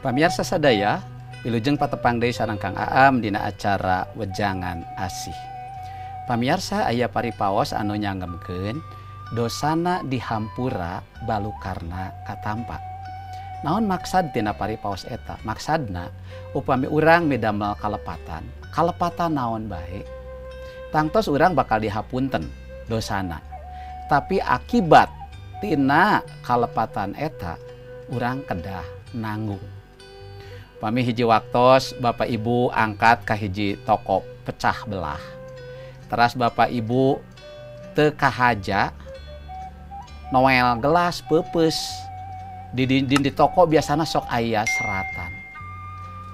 Pamiarsa sadaya, wilujeng patepang deui sareng Kang Aam dina acara Wejangan Asih. Pamiarsa, aya paripaos anu nyangemkeun dosana dihampura balukarna katampa. Naon maksad tina paripaos eta? Maksadna upami urang midamel kalepatan, kalepatan naon bae, tangtos urang bakal dihapunten dosana. Tapi akibat tina kalepatan eta urang kedah nanggung. Pami hiji waktos Bapak Ibu angkat ka hiji toko pecah belah. Teras Bapak Ibu teu kahaja noel gelas peupeus. Di toko biasana sok aya seratan.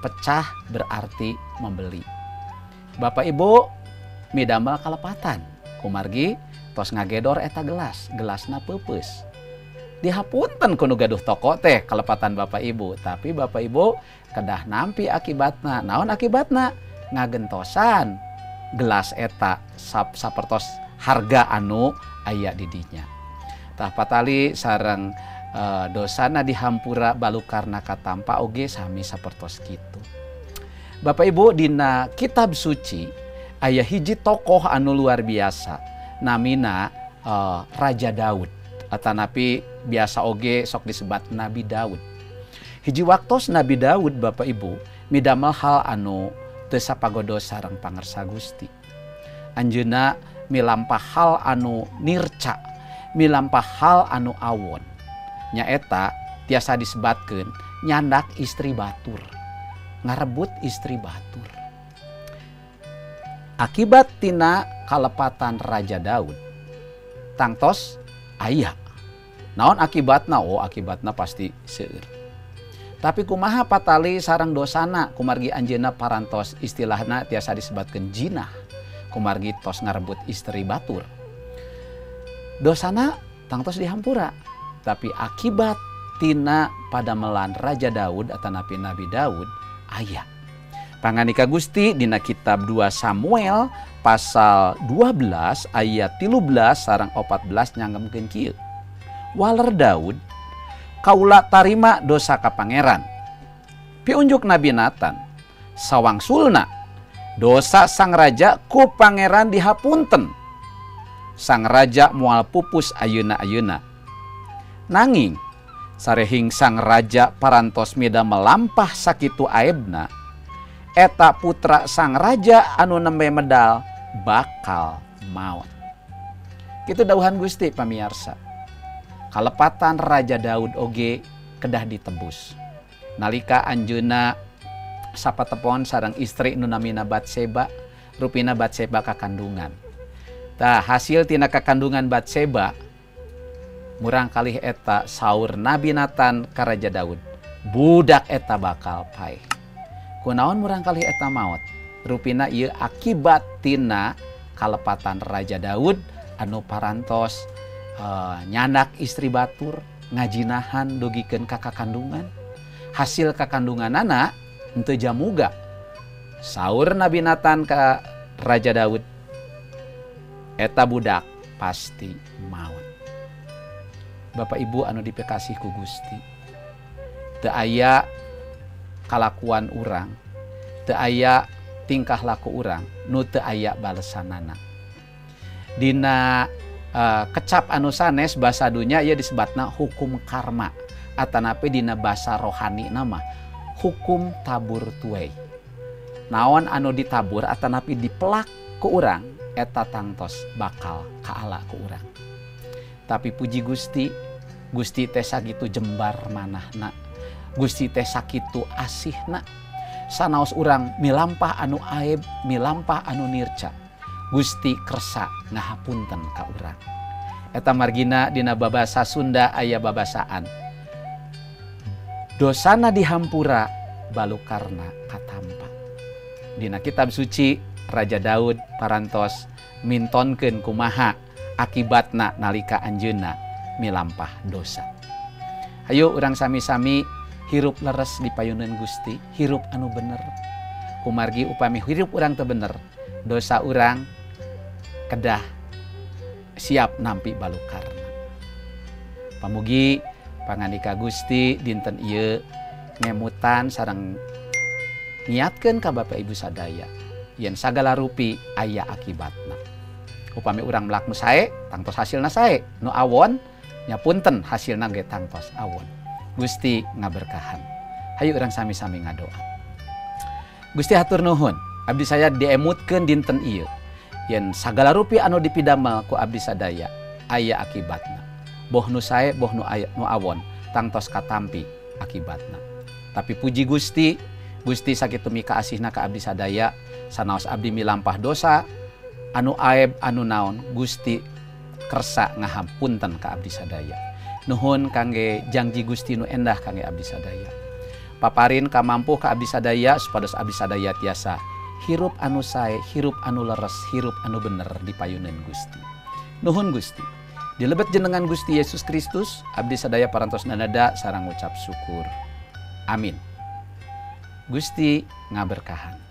Pecah berarti membeli. Bapak Ibu midamel kalepatan. Kumargi tos ngagedor eta gelas, gelasna peupeus. Dihapunten ku nu gaduh toko teh kalepatan Bapak Ibu, tapi Bapak Ibu kedah nampi akibatna. Naon akibatna? Ngagentosan gelas eta sapertos harga anu aya di dinya. Tah patali sareng dosana dihampura balukarna katampa oge sami sapertos kitu. Bapak Ibu, dina kitab suci aya hiji tokoh anu luar biasa namina Raja Daud atanapi biasa oge sok disebat Nabi Daud. Hiji waktos Nabi Daud, Bapak Ibu, midamel hal anu teu sapagodo sareng pangersa Gusti. Anjeunna milampah hal anu nirca, milampah hal anu awon. Nyaeta tiasa disebatkeun nyandak istri batur, ngarebut istri batur. Akibat tina kalepatan Raja Daud, tangtos aya. Naon akibatna? Oh, akibatna pasti seueur. Tapi kumaha patali sareng dosana kumargi anjeunna parantos istilahna tiasa disebatkeun jinah, kumargi tos ngarebut istri batur. Dosana tangtos dihampura. Tapi akibat tina padamelan Raja Daud atanapi Nabi Daud aya. Panganika Gusti dina kitab 2 Samuel pasal 12 ayat 13 sareng 14 nyangemkeun kieu. Waler Daud, kaula tarima dosa ka pangeran. Piunjuk Nabi Nathan, sawangsulna dosa sang raja ku pangeran dihapunten. Sang raja moal pupus ayeuna-ayeuna. Nanging sarehing sang raja parantos mida melampah sakitu aebna, eta putra sang raja anu nembe medal bakal maot. Kitu dawuhan Gusti pamiarsa. Kalepatan Raja Daud oge kedah ditebus. Nalika anjeunna sapatepon sareng istri nu namina Batseba, rupina Batseba kakandungan. Tah hasil tina kakandungan Batseba, murang kalih eta saur Nabi Nathan ka Raja Daud, budak eta bakal paeh. Kunaon murang kalih eta maot? Rupina ieu akibat tina kalepatan Raja Daud anu parantos nyandak istri batur, ngajinahan dugikeun ka kakandungan. Hasil kakandunganana henteu jamuga. Saur Nabi Nathan ka Raja Daud, eta budak pasti maot. Bapak Ibu anu dipikasih ku Gusti, teu aya kalakuan urang, teu aya tingkah laku urang nu teu aya balesanana. Dina kecap anu sanes bahasa dunya ieu disebatna hukum karma atanapi dina bahasa rohani nama hukum tabur tuai. Naon anu ditabur atanapi dipelak ku urang eta tangtos bakal kaala ku urang. Tapi puji Gusti, Gusti teh sakitu jembar manahna, Gusti teh sakitu asihna. Sanaos urang milampah anu aib, milampah anu nirca, Gusti kersa ngahapunten ka urang. Eta margina dina babasa Sunda aya babasaan, dosana dihampura balukarna katampa. Dina kitab suci Raja Daud parantos mintonkeun kumaha akibatna nalika anjeunna milampah dosa. Hayu urang sami-sami hirup leres di payuneun Gusti, hirup anu bener. Kumargi upami hirup urang teu bener, dosa urang kedah siap nampi balukarna. Pamugi pangandika Gusti dinten ieu ngemutan sareng niatkeun ka Bapak Ibu sadaya yen sagala rupi aya akibatna. Upami urang melak nu sae, tangtos hasilna sae, nu awon nya punten hasilna ge tangtos awon. Gusti ngaberkahan. Hayu urang sami-sami ngadoa. Gusti hatur nuhun, abdi saya diemutkeun dinten ieu. Yen sagala rupi anu dipidamel ku abdi sadaya aya akibatna. Boh nu sae, boh nu aya, nu awon, tangtos katampi akibatna. Tapi puji Gusti, Gusti sakitu mikaasihna ka abdi sadaya, sanaos abdi milampah dosa, anu aib anu naon, Gusti kersa ngahampunten ka abdi sadaya. Nuhun kangge jangji Gusti nu endah kangge abdi sadaya. Paparin kamampuh ka abdi sadaya supados abdi sadaya tiasa hirup anu sae, hirup anu leres, hirup anu bener di payunan Gusti. Nuhun Gusti. Di lebet jenengan Gusti Yesus Kristus, abdi sadaya parantos nanada sareng ngucap syukur. Amin. Gusti ngaberkahan.